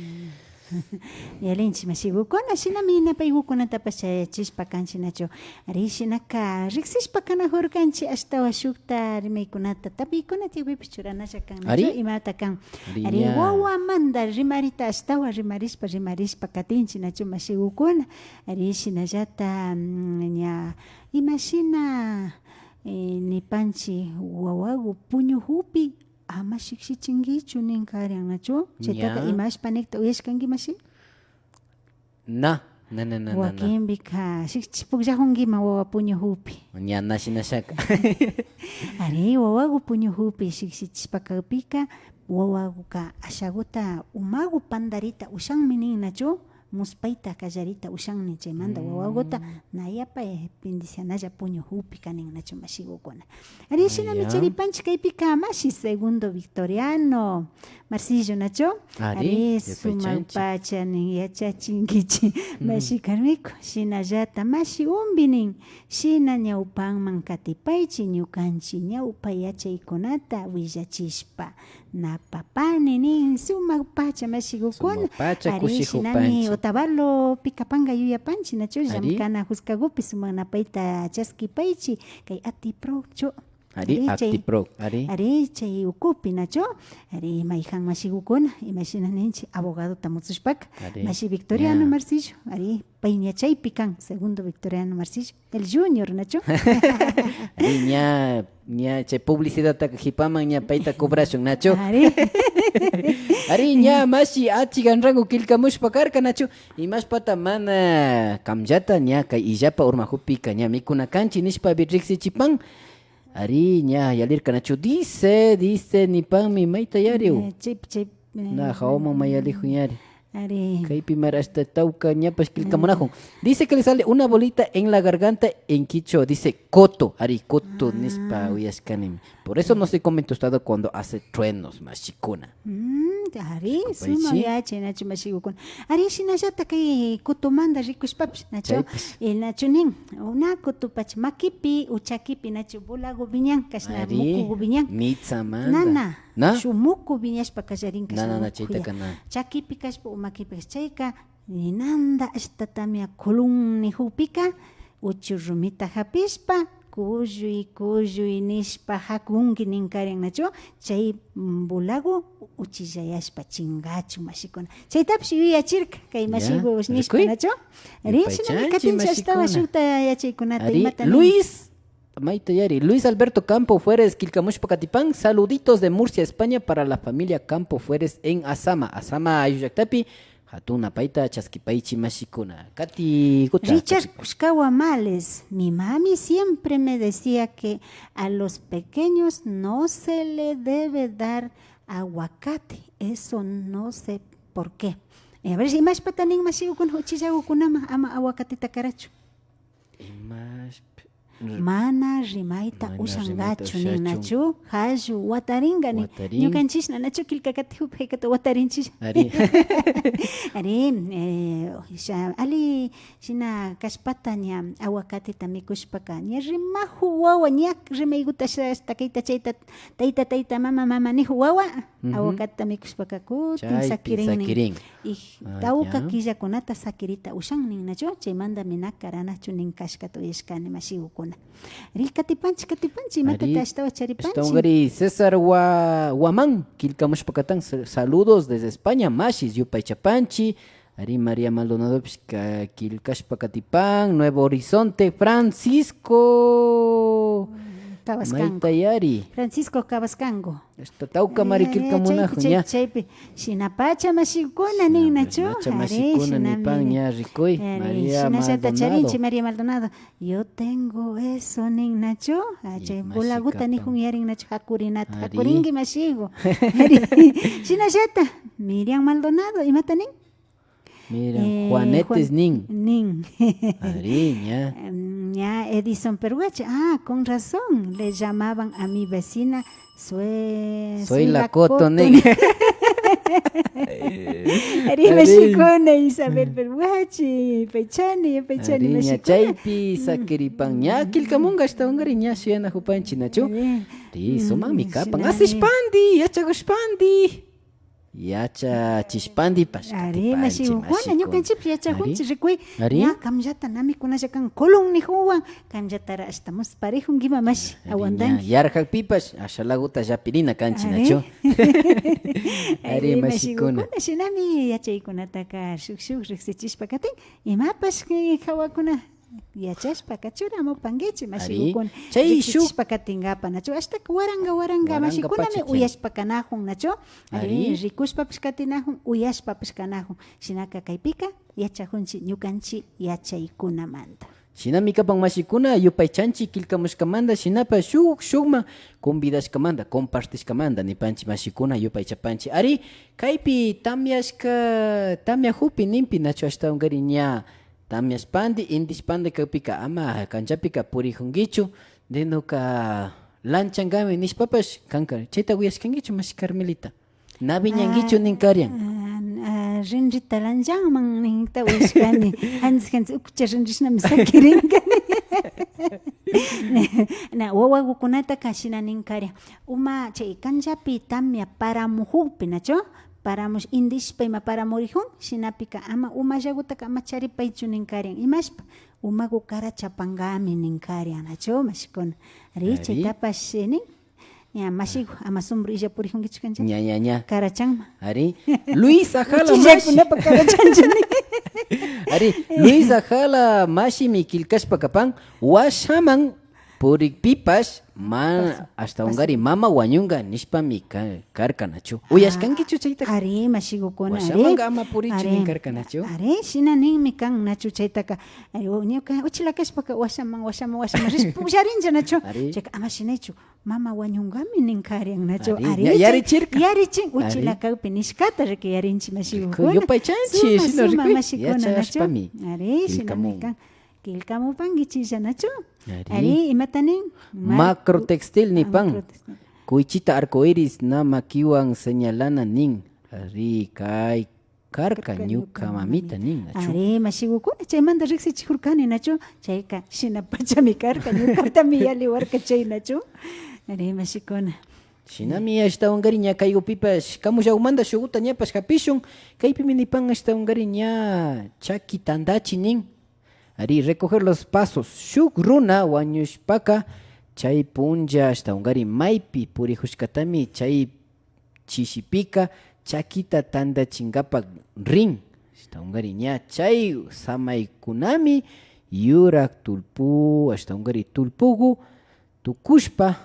Yalinchi mashigukuna, shinami napaygukunatapash chayachishpa kanchi nachu. Ari, shinaka riksishpa kanajurkanchi ashtawan shukta rimaykunata, tapuykuna tiyakpipish churanalla kan nachu, imata kan. Ari, ña. Wawamanta rimarita ashtawan rimarishpa, rimarishpa katinchi nachu mashigukuna. Ari, shinallata, mm, ña, imashina, eh, nipanchi wawagu puñujupi ama shikshichinkichu nin karian nachu. Chaytaka imashpa nikta uyashkanki mashi? Na, na, na, na, na, na. Wakinpika shikchipukllarunkiman wawa puñujupi. Ña na shinashaka. Ari, wawagu puñujupi shikshichishpa kakpika, wawaguka ashaguta umagu pandarita ushanmi nin nachu. Muspayta kallarita ushanmi, chaymanta wawaguta na yapay bendicianalla puñujupi kanin nachu mashigukuna. Ari, shinami charipanchi kaypika mashi Segundo Victoriano Marcillo nachu. Ari, sumak pacha nin yachachinkichi mashi Carmico. Shinallata mashi Umbi nin, shina ñawpanman katipaychi ñukanchi ñawpa yachaykunata willachishpa. napapani nin, sumak pacha mashigukuna. Sumak pacha. Ari, kushijupanchi. Shinami Otavalopi kapanka yuyapanchi, nachu? Ari. Llamkana juskagupi sumak napayta chaskipaychi, kay Actiprochu. Ari, ari, chay Actiproc, ari. Ari, chay ukupi, nachu? Ari, mayjan mashigukuna, imashina ninchi, abogadota mutsushpaka. Ari, mashi Victoriano, ña, Marcillo, ari, pay ña chaypi kan, segundo Victoriano Marcillo, el junior, nachu? Ari, ña, ña chay publicidadtaka jipaman ña payta cobrashun, nachu? Ari. Ari, ña mashi achik anrangu killkamushpa karka, nachu? Imashpata mana kamllata ña kay illapa urmajupika ña mikuna kanchi nishpapi riksichipan. Ari, ña yalirka nachu, dice, dice, nipanmi, mayta yariw. Eh, chaypi, chaypi, eh, na, jawaman may yalijun yari. Ari. Kaypi mari hasta tawka ñapash killkamunajun. Dice que le sale una bolita en la garganta en quichua, dice coto. Ari, coto, ah, nishpa uyashkanimi. Por eso no se come tostado cuando hace truenos, mashikuna. Mm, ari, suma yachay, nachu, mashigukuna. Ari, shinallata kay kutumanta rikushpapish, nachu? Chaypish. Eh, nachu nin, na kutupacha makipi o chakipi, nachu, bulagu wiñan, kashna, ari, mukugu wiñan. Mitsamanta. Nana, na? Shuk muku wiñashpa kallarin, kashna, na, na, mukuya. Chaytaka na. Chakipi kashpa o makipi kashpa, chayka, ninanda ashta tamia kulun nijukpika, uchu rumita japishpa, kulluy, kulluy nishpa jakunki ninkarin, nachu? Chay, mm, bulagu uchillayashpa chingachun, mashikuna. Chaytapish yuyachirka, kay, ya, mashigu nishpa, rikuy, nachu? Ari, shinami katinchi ashtawan shukta yachaykunata. Ari, imata nin? Luis, mayta yari. Luis Alberto Campo Fueres killkamushpa katipan, saluditos de Murcia, España, para la familia Campo Fueres en Azama. Azama ayllu llaktapi, jatun napayta chaskipaychi mashikuna. Kati kuta, Richard kati. Kushkawa Males, mi mami siempre me decía que a los pequeños no se le debe dar aguacate, eso no sé por qué. Eh, a ver, imashpata nin mashigukuna, uchillagukunama ama aguacateta karachu. Imashpa. Mana rimayta ushangachu nin, nachu? Jallu wataringa nin. Watarin. Ñukanchishna nachu killka katijukpi jaykata watarinchilla. Ari. Ari, eh, sha-, ali shina kashpata ña aguacateta mikushpaka ña rimaju wawa, ña rimayguta ashta kayta chayta tayta, tayta, mama, mama niju wawa, aguacateta mikushpaka kutin sakirin nin. Chaypi sakirin. Y tawka killakunata sakirita ushan nin, nachu? Chaymantami na karanachu nin kashkata uyashkani mashigukuna. Ari, katipanchi, katipanchi, imatata ashtawan charipanchi. Ashtawankari César Wa-, Guamán, killkamushpa katan, sa-, saludos desde España, mashis, yupaychapanchi. Ari, María Maldonadopish ka-, killkashpa katipan, Nuevo Horizonte, Francisco. Cabascango. Mayta yari. Francisco Cabascango. Ashta tawka mari killkamunajun, chaypi, ña. Chaypi, chaypi. Shinapacha mashikuna nin, nachu? Shinapacha mashikuna nipan, ña rikuy. Ari, María Maldonado. Shinallata charinchi, María Maldonado. Yo tengo eso nin, nachu? Ah, chay bulaguta nijun yarin, nachu? Jakurinata. Ari. Jakurinki mashigu. Ari. Shinallata, Miriam Maldonado, imata nin? Mira, eh, Juanetes Juan nin. Nin. Ari, ña. Em, ña Edison Perguache. Ah, con razón. Le llamaban a mi vecina Sue-, soy la Coto nin. Ari, mashikuna, Isabel Perguache, paychani, paychani, ari, ña mashikuna. Chaypi sakiripan. Ña killkamunga ashtawankari ña shuyanajupanchi, nachu? Ari, sumanmi kapan. Asishpandi, yachagushpandi. Yachachishpandipash. Ari, katipanchi, mashikuna, mashikuna. Ñukanchikpish yachajunchik, ari, rikuy. Ari. Ña kamllata namikunalla kan, colon nijunwan, kamllatara ashta musparijunkiman, mashi, ari, aguantanki. Ña yarjakpipash, ashalaguta llapirina kanchi, nachu? Ari, mashikuna. Ari, mashikuna, shinami yachaykunataka shuk, shuk riksichishpa katin, imapash, eh, jawakuna. Yachashpaka churamupankichik, mashikuna. Ari, chay shuk riksichishpa katingapa, nachu? Ashtaka waranga, waranga, warangapacha mashikunami tiyan. Uyashpa kanajun, nachu? Ari, ari, rikushpapash katinajun, uyashpapash kanajun. Shinaka kaypika yachajunchik ñukanchik yachaykunamanta. Shinami kapan mashikuna, yupaychanchik killkamushkamanta, shinapash shuk, shukman convidashkamanta, compartishkamanta, nipanchik mashikuna, yupaychapanchik. Ari, kaypi tamyashka, tamyajupi ninpi, nachu ashtawankari ña tamyashpandi, indishpandi kakpika ama kanchapika purijunkichu, denoka lanchangami nishpapash kanka. Chayta uyashkankichu, mashi Carmelita? Na wiñankichu ninkarian. Ah, ah, rinrita lanchanman ninta uyashkani. Hansi, hansi ukucha rinrishnami sakirinkani. Na, wawagukunataka shina nin karian, uma chay kanllapi tamia paramujukpi, nachu? Paramush, indishpa ima paramurijun, shinapika ama umallagutaka ama charipaychu nin karian. Imashpa? Umagu karachapangami nin karian, nachu, mashikuna? Ari, ari. Chaytapash, eh, nin. Ña, mashigu, ama sumbru illapurijunkichu kancha. Ña, ña, ña. Karachanma. Ari. Luisa Jala mashi. Uchillakkunapa karachanchani. Ari, Luisa Jala mashimi killkashpa kapan, washaman purikpipash, ma, ashtawankari mama wañunga nishpami ka-, karka, nachu? Uyashkankichu chayta? Ari, mashigukuna, ari. Washamanka ama purichu nin karka, nachu? Ari, shina ninmi kan, nachu, chaytaka. Ari, u-, ñuka uchilla kashpaka washaman, washaman, washaman rish pullarinlla, nachu? Ari. Chayka ama shinaychu. Mama wañungami nin karian, nachu? Ari, ari, ña yarichirka. Yarichin, ari. Uchilla kakpi nishkata riki yarinchi, mashigukuna. Rikuy, yupaychanchi, suma, shina suma, rikuy. Mashikuna, nachu? Yachashpami. Ari, shinami kan. Killkamu-, killkamupankichilla, nachu? Ari. Ari, imata nin? Mar-, Macro Textil nipan. Macro Textil. Kuychita arco iris na makiwan señalana nin. Ari, kay karka ñuka mamita nin, nachu? Ari, mashigukuna, chaymanta riksichijurkani, nachu? Chayka shinapachami karka, ñukatami yaliwarka chay, nachu? Ari, mashikuna. Shinami ashtawankari ña kaygupipash kamullakumanta shuguta ñapash japishun. Kaypimi nipan ashtawankari ña chaki tandachi nin. Ari, recoger los pasos. Shuk runa wañushpaka chay punlla ashtawankari maypi purijushkatami chay chishipika chakita tandachinkapak rin. Ashtawankari ña chay samaykunami yurak tullpu, ashtawankari tullpugu tukushpa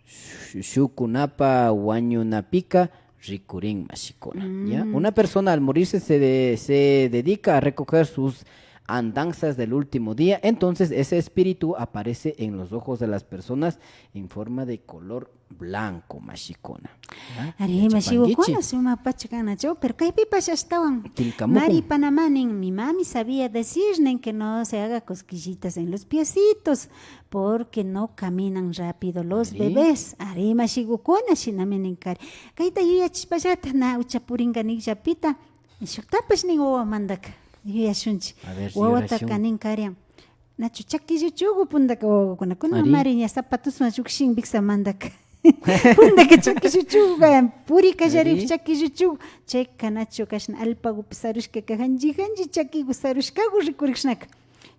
shu-, shukunapa wañunapika rikurin, mashikuna. ¿Ya? Mm. Una persona al morirse se de-, se dedica a recoger sus andanzas del último día, entonces ese espíritu aparece en los ojos de las personas en forma de color blanco, mashikuna. ¿Ya? Ari, mashigukuna, sumakpacha kan, nachu, pero kaypipash ashtawan killkamukun. Mari Panamá nin, mi mami sabía decir nin que no se haga cosquillitas en los piecitos porque no caminan rápido los bebés. Ari, mashigukuna, shinami nin kari. Kayta yuyachishpallata na ucha purinka nikllapita, shuktapash nin wawamantaka. Yuyashunchi. A ver, wawataka nin karian. Nachu chakilluchugu puntaka wawakuna. Kuna mari ña zapatoswan llukshin wiksamantaka. Puntaka chakilluchugu kayan. Puri kallaripuk chakilluchugu. Chayka nachu kashna allpagupi sarushkaka janchi janchi chakigu sarushkagu rikurishnaka.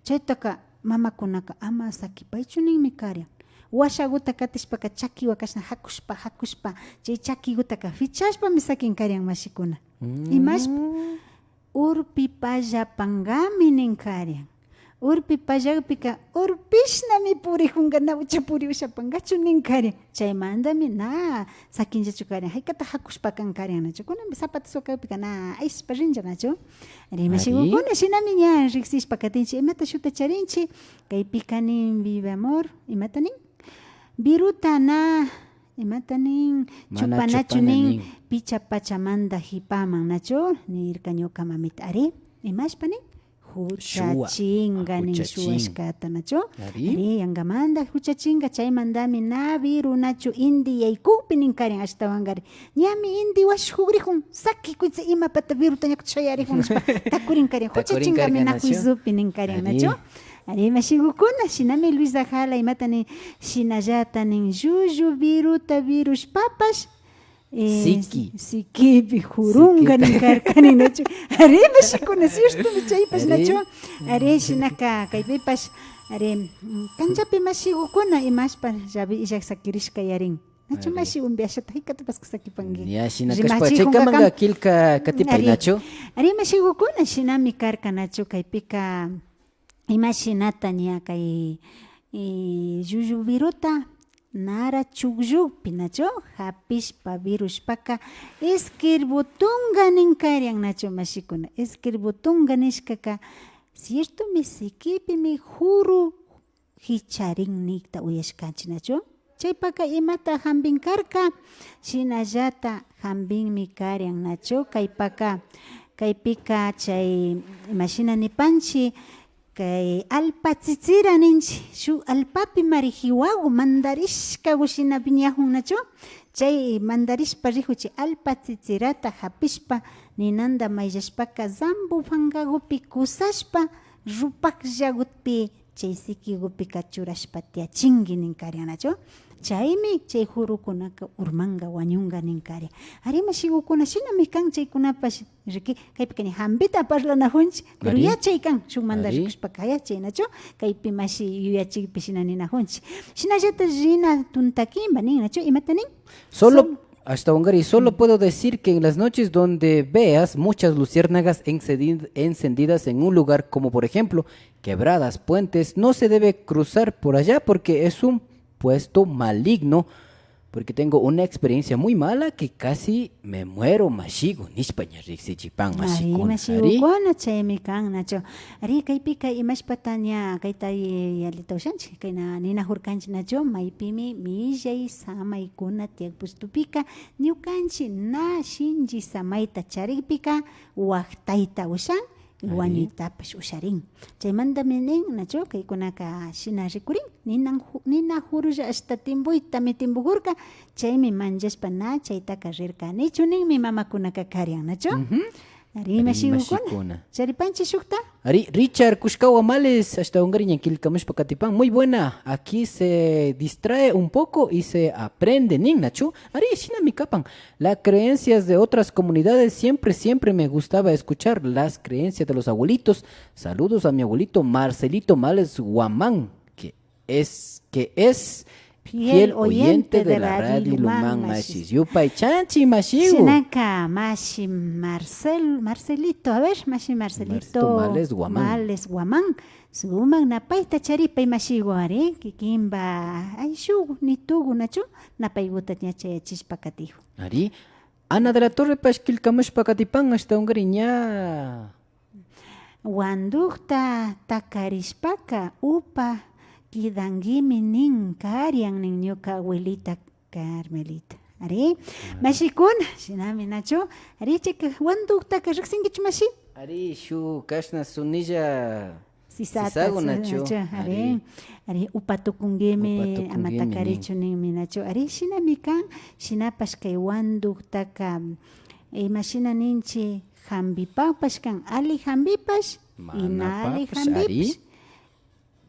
Chaytaka mamakunaka ama sakipaychu ninmi karian. Washaguta katishpaka chakiwa kashna jakushpa, jakushpa, chay chakigutaka fichashpami sakin karian mashikuna. Imashpa? Urpi pallapangami nin karian. Urpi pallakpika urpishnami purijunka, na ucha puri ushapankachu nin karian. Chaymantami na sakinllachu karian. Jaykata jakushpa kan karian nachu. Kunanpi zapatos wakakpika na ayshpa rinlla nachu. Ari, mashigukuna, shinami ña riksishpa katinchi. Imata shutacharinchi? Kaypika nin, vive amor. Imata nin? Viruta na, imata nin? Mana chupanachu chupana nin, nin. Picha pachamanta jipaman, nachu? Nirka ñuka mamita. Ari, imashpa nin? Shuwa. Juchachinka nin, juchachin. Shuwashkata, nachu? Ari. Ari, yankamanta juchachinka, chaymantami na viru nachu inti yaykukpi nin karian ashtawankari. Ñami inti washuk jugrijun, saki kuytsa imapata viruta ña kutin shayarijun nishpa takurin karian. Takurin karian, juchachinkami na nachu? Juizupi nin karian, ari. Nachu? Ari, mashigukuna, shinami Luisa Jala imata nin, shinallata nin, llullu viruta virushpapash, eh, siki. Sikipi jurunka nin karka nin, nachu? Ari, mashikuna, ciertomi chaypash, ari. Nachu? Ari, shinaka, kaypipash, ari, mm, kanllapi mashigukuna, imashpa, llavi illak sakirishka yarin. Nachu, ari. Mashi umbiashata, jaykatapash sakipanki. Ya, shina kashpa, chaykamanka killka katipay, ari. Nachu? Ari, mashigukuna, shinami karka, nachu? Kaypika, imashinata ña kay, eh, llullu viruta nara chukllukpi, nachu? Japishpa virushpaka, esquerbotunka nin karian, nachu, mashikuna? Esquerbotunka nishkaka, ciertomi, sikipimi juru jicharin nikta uyashkanchi, nachu? Chaypaka imata jambin karka? Shinallata jambinmi karian, nachu? Kaypaka, kaypika chay, imashina nipanchi, kay allpa tsitsira ninchi, shuk allpapimari jiwagu mandarishkagu shina wiñajun, nachu? Chay mandarishpa rijun chay allpa tsitsirata japishpa ninanta mayllashpaka, zambo pankagupi kusashpa, rupakllagupi chay sikigupika churashpa tiyachinki nin karian, nachu? Chaymi chay hurukunaka urmanka, wañunka nin karian. Ari, mashigukuna, shinami kan chaykunapash. Riki, kaypika ña hampita parlanajunchik, pero yachay kan, shukmanta rikushpaka, yachay, nachu? Kaypi mashi yuyachikpi shina ninajunchik. Shinallata rina tunta kimba nin, nachu? Imata nin? Solo, ashtawankari, solo puedo decir que en las noches donde veas muchas luciérnagas encendid-, encendidas en un lugar como, por ejemplo, quebradas, puentes, no se debe cruzar por allá porque es un puesto maligno, porque tengo una experiencia muy mala que casi me muero, mashigu, nishpa ña riksichipan. Ari, mashikuna, ari, mashigukuna, chaymi kan, nachu? Ari, kaypika imashpata ña kayta y-, yallita ushanchik, kayna ninajurkanchik, nachu? Maypimi millay samaykuna tiyak pustupika, ñukanchik na shinchi samayta charikpika, waktayta ushan, ari, wañuytapash usharin. Chaymantami nin, nachu? Kaykunaka shina rikurin. Ninan hu-, nina hurulla ashta timbuytami timbujurka, chaymi manllashpa na chaytaka rirkanichu ninmi mamakunaka karian, nachu? Ari, ari, mashigukuna, mashikuna. Charipanchik shukta. Ari, Richard Kushkawa Males, ashtawankari ña killkamushpa katipan. Muy buena, aquí se distrae un poco y se aprende, nin, nachu? Ari, shinami kapan. Las creencias de otras comunidades siempre, siempre me gustaba escuchar las creencias de los abuelitos. Saludos a mi abuelito Marcelito Males Guamán, que es, que es fiel oyente de la Radio Lumán, mashis. Yupaychanchik, mashigu. Shinaka, mashi Marcel, Marcelito, a ver, mashi Marcelito Males Guamán. Males Guamán. Sumak napayta charipay, mashigu, ari, kikinpa ayllu, nitugu, nachu? Napayguta ña chayachishpa katijun. Ari, Ana de la Torrepash killkamushpa katipan, ashtawankari ña. Wandukta takarishpaka upa kidankimi nin karian nin ñuka abuelita Carmelita. Ari, mashikuna, shinami, nachu? Ari, chayka wanduktaka riksinkichu, mashi? Ari, shuk kashna sunilla sisata, sisagu, nachu? Ari, ari, upa tukunkimi, upa tukunkimi, ama takarichu ninmi, nachu? Ari, shinami kan, shinapash kay wanduktaka, imashina ninchik, hampipapash kan, ali hampipash y na ali hampipash. Manapapash, ari.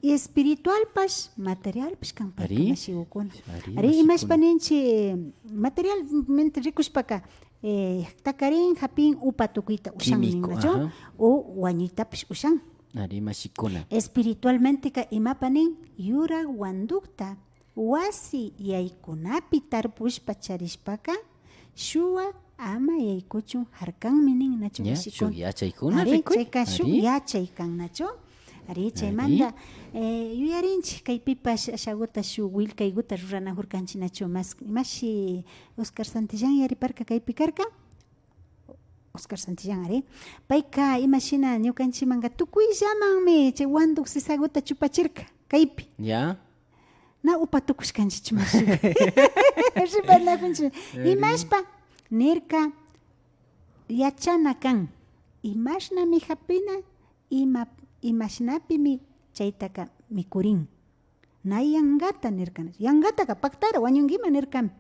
Y espiritualpash, materialpash kan, ari, mashigukuna. Ari, ari, mashikuna. Imashpa ninchik, materialmente rikushpaka, eh, takarin, hapin, upa tukuyta ushan, químico, nin, nachu? Ajá. O wañuytapash ushan. Ari, mashikuna. Espiritualmenteka imapa nin, yurak wandukta wasi yaykunapi tarpushpa charishpaka, shuwa ama yaykuchun harkanmi nin, nachu, ña, mashikuna? Shuk yachaykuna. Ari, rikuy. Chayka shuk, ari, yachay kan, nachu? Ari, chaymanta, ari, eh, yuyarinchik, kaypipash ashaguta shuk willkayguta ruranajurkanchik, nachu? Mas, mashi Oscar Santillán yariparka kaypi karka. Oscar Santillán, ari. Payka imashina ñukanchikmanka tukuyllamanmi chay wanduk sisaguta chupachirka kaypi. Ya. Na upa tukushkanchikchu, mashi. Ripanajunchik. Ari. Imashpa nirka, yachana kan. Imashnami hapina, ima, imashnapimi chaytaka mikurin. Na yankata nirka, yangataka paktara wañunkiman nirkami,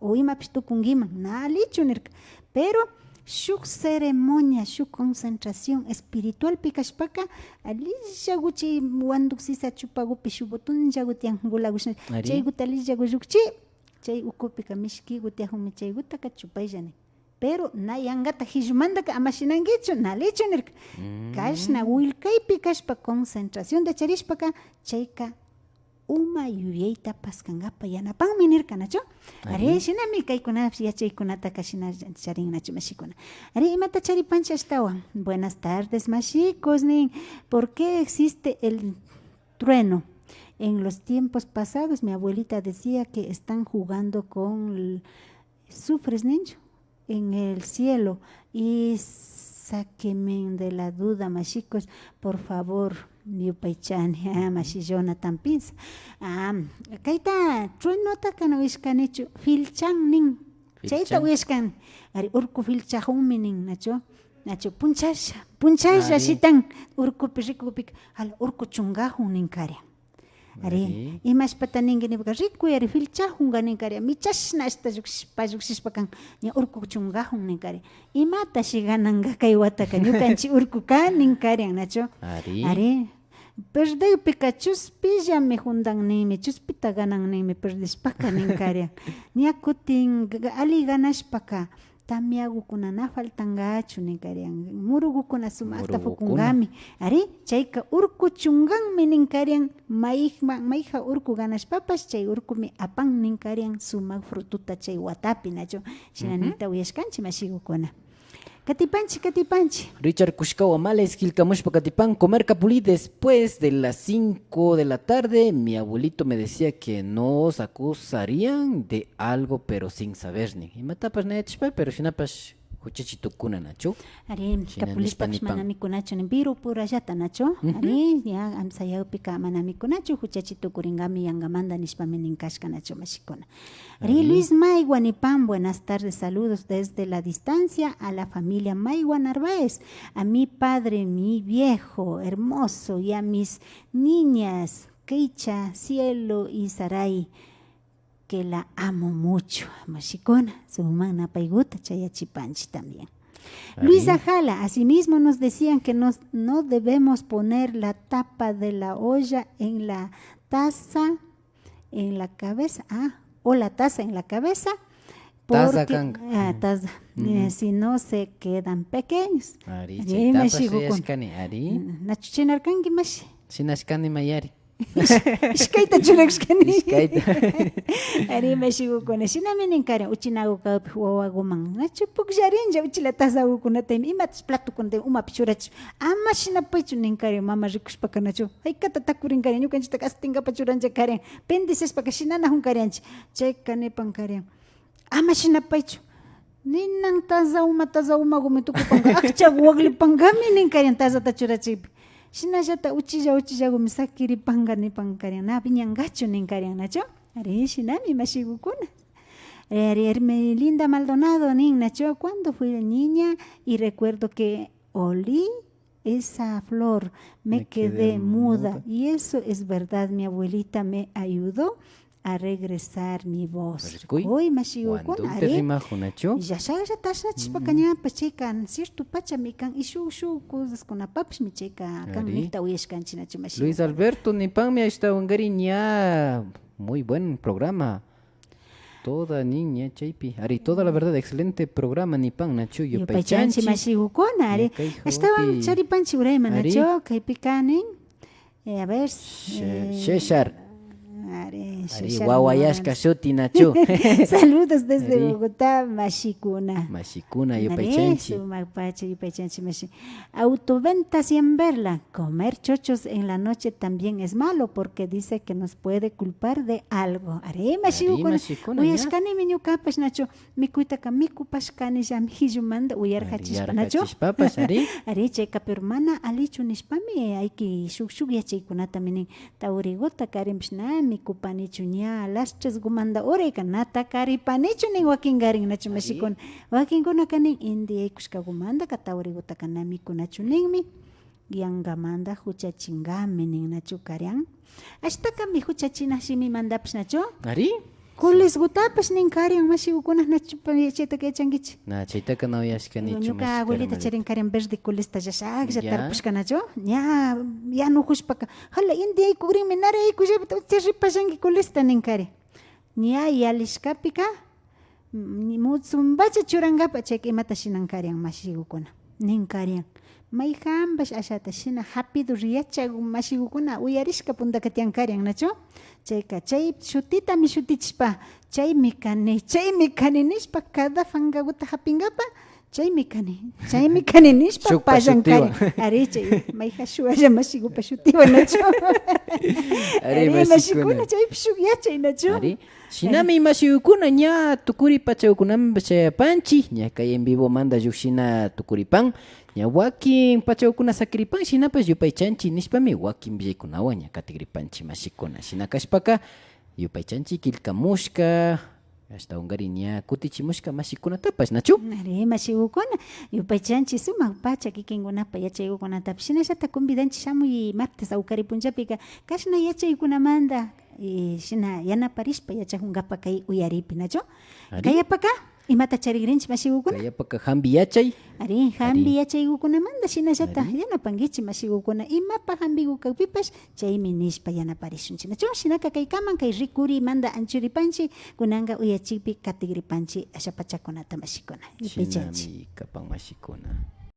o imapish tukunkiman, na allichu nirka. Pero shuk ceremonia, shuk concentración espiritualpi kashpaka, allillagu chay wanduk sisa chupagupi shuk botonllagu tiyan, bolagushna, ari, chayguta allillagu llukchi, chay ukupika mishkigu tiyakunmi, chaygutaka chupaylla nin. Pero na yankata hillumantaka ama shinankichu, na allichu nirka. Mm. Kashna willkaypi kashpa concentracionta charishpaka, chayka uma yuyayta paskankapa yanapanmi nirka, nachu? Ari. Ari, shinami kaykunapish yachaykunataka shina charin, nachu, mashikuna? Ari, imata charipanchik ashtawan? Buenas tardes, mashikus, nin. ¿Por qué existe el trueno? En los tiempos pasados mi abuelita decía que están jugando con l-, sufres ninchu en el cielo y sáquenme de la duda, mashikus, por favor, yupaychani, ah, mashi Jonathan Pinza. Ah, kayta truenotaka na uyashkanichu, filchan nin. Chayta uyashkani. Ari, urku filchajunmi nin, nachu? Nachu, punchasha, punchasha shitan urkupi rikukpika, ala, urku chunkajun nin karian. Ari, imashpata ninki nipuka, rikuy ari, filchajunka nin karian, michashna ashta llukshishpa, llukshishpa kan, ña urku chunkajun nin karian. Imatashi gananka kay wataka, ñukanchik urkuka nin karian, nachu? Ari. Ari, Perdikpika chuspillami jundan ninmi, chuspita ganan ninmi perdishpaka nin karian. Ña kutin g-, ali ganashpaka tamiagukuna na faltangachu nin karian. Murugukuna sumakta fukungami. Ari, chayka urku chunganmi nin karian. Mayma-, mayja urku ganashpapash chay urkumi apan nin karian sumak frututa chay watapi, nachu? Shina nikta uyashkanchi mashigukuna. Katipanchi, katipanchi. Richard Kushkawa Males killkamushpa katipan, Comer Capulí después de las cinco de la tarde, mi abuelito me decía que nos acusarían de algo, pero sin saber nin. Imatapash na yachashpa, pero shinapash huchachitukuna, nachu? Ari, shina nishpa kapulistapish nipan. Mana mikunachu nin, viru purallata, nachu? Ari, ña, amsayakpika mana mikunachu, huchachi tukuringami yangamanta nishpami nin kashka, nachu, mashikuna. Ari, Luis Maigua nipan, buenas tardes, saludos desde la distancia a la familia Maigua Narváez, a mi padre, mi viejo, hermoso, y a mis niñas, Keicha, Cielo y Sarai, que la amo mucho. Mashikuna, sumak napayguta chayachipanchi también. Luisa Jala, asimismo nos decían que nos, no debemos poner la tapa de la olla en la taza en la cabeza, ah, o la taza en la cabeza, taza porque, kanka. Ah, taza, eh, si no se quedan pequeños. Ari, ari, chaytapash mashigukuna. Ari. Mm, nachu chinarkanki, mashi? Shinashkani, mayari. Ish-, ishkayta churashkani. Ishkayta. Ari, mashigukuna. Shinami nin karian, uchinagu kakpi wawaguman. Nachu pukllarinlla uchila tazagukunata, imatash platokunata umapi churachishpa. Ama shinapaychu nin karian, mama rikushpaka nachu. Haykata takurin karian, ñukanchita kastingapa churanlla karian. Pendisashpaka shinanajun karianchi. Chayka nipan karian. Ama shinapaychu. Ninan taza uma, taza umagumi tukupanka. Akchagu waklipangami nin karian tazata churachikpi. Shinallata uchilla, uchillagumi sakiripanga nipan karian. Na wiñangachu nin karian, nachu? Ari, shinami mashigukuna. Eh, ari, Hermelinda Maldonado nin, nachu? Cuando fui niña y recuerdo que olí esa flor, me quedé muda. Y eso es verdad, mi abuelita me ayudó a regresar mi voz. Rikuy, mashigukuna, ari. Llashalla tashachishpaka ñapash chayka cierto pachami kan, y shuk, shuk cosaskunapapishmi chayka kan nikta uyashkanchi, nachu, mashigukuna. Luis Alberto nipanmi ashtawankarin ña, muy buen programa. Toda niña chaypi. Ari, toda la verdad, excelente programa, nipan, nachu, yupaychanchi. Yupaychanchi, mashigukuna, ari. Ashtawan charipanchi urayman, nachu, kaypika nin. Eh, a ver, eh, César. Ari, ari, César wawayashka shuti, nachu. Saludos desde Bogotá, mashikuna. Mashikuna, yupaychanchi. Sumak pacha, yupaychanchi, mashi. Autoventa sin verla, comer chochos en la noche también es malo porque dice que nos puede culpar de algo. Ari, mashigukuna. Uyashkanimi ñukapash, nachu, mikuytaka mikupashkanillami jillumanta uyarjachishpa, nachu? Uyarjachishpapash, ari. Ari, chayka, pero mana alichu nishpami, ayki shuk, shuk yachaykunatami nin. Tawriguta karinpish na mikupanichu, ña las tresgumanta urayka na takaripanichu nin wakinkarin, nachu, mashikuna? Wakinkunaka nin, inti yaykushkagumantaka tawrigutaka na mikunachu ninmi, yangamanta juchachingami nin, nachu karian? Ashtakami juchachina shimimantapish, nachu? Ari. Kulesgutapash nin karian, mashigukuna, nachupa chaytaka yachankichi? Na, chaytaka na uyashkanichu. Ñuka abuelita charin karian verde kulesta llashaklla tarpushka, nachu? Ña yanujushpaka, jala inti yaykugrinmi, nara yaykullapita ucha ripallanki kulesta nin karian. Ña yalishkapika, mm, mutsumbacha churangapa, chayka imata shinan karian, mashigukuna? Nin karian, mayjanpash ashata shina japidur yachag mashigukuna uyarishka puntaka tiyan karian, nachu? Chayka, chay shutitami shutichishpa, chaymi kani, chaymi kani nishpa, cada fangaguta japingapa, chaymi kani, chaymi kani nishpa pallan kari. Ari, chay mayjan shuwalla mashigupa shutiwan, nachu? Ari, mashikuna, chaypi shuk yachay, nachu? Ari. Shinami mashigukuna ña tukuri pachagukunaman chayapanchi, ña kay en vivomanta llukshina tukuripan, ña wakin pachagukuna sakiripan, shinapash yupaychanchi nishpami wakin willaykunawan ña katigripanchi, mashikuna. Shina kashpaka, yupaychanchi killkamushka, ashtawankarin ña kutichimushka mashikunatapash, nachu? Ari, mashigukuna, yupaychanchi sumak pacha kikinkunapa yachaygukunatapash. Shinallata convidanchi shamuy martes awkari punllapika kashna yachaykunamanta, eh, shina yanaparishpa yachajungapa kay uyaripi, nachu? Ari. Kayapaka, Imata charigrinchi, mashigukuna? Kayapaka jambi yachay. Ari, jambi Ari. Yachaygukunamanda shinallata Ari. Yanapanguichi, mashigukuna. Imapa jambigu kakpipash chaymi nishpa yanaparishunchi. Nachu? Shinaka kaykaman kay rikurimanda anchuripanchi, kunanga uyachikpi katigripanchi asha pachakunata, mashikuna. Yupaychanchi. Shinami kapan, mashikuna.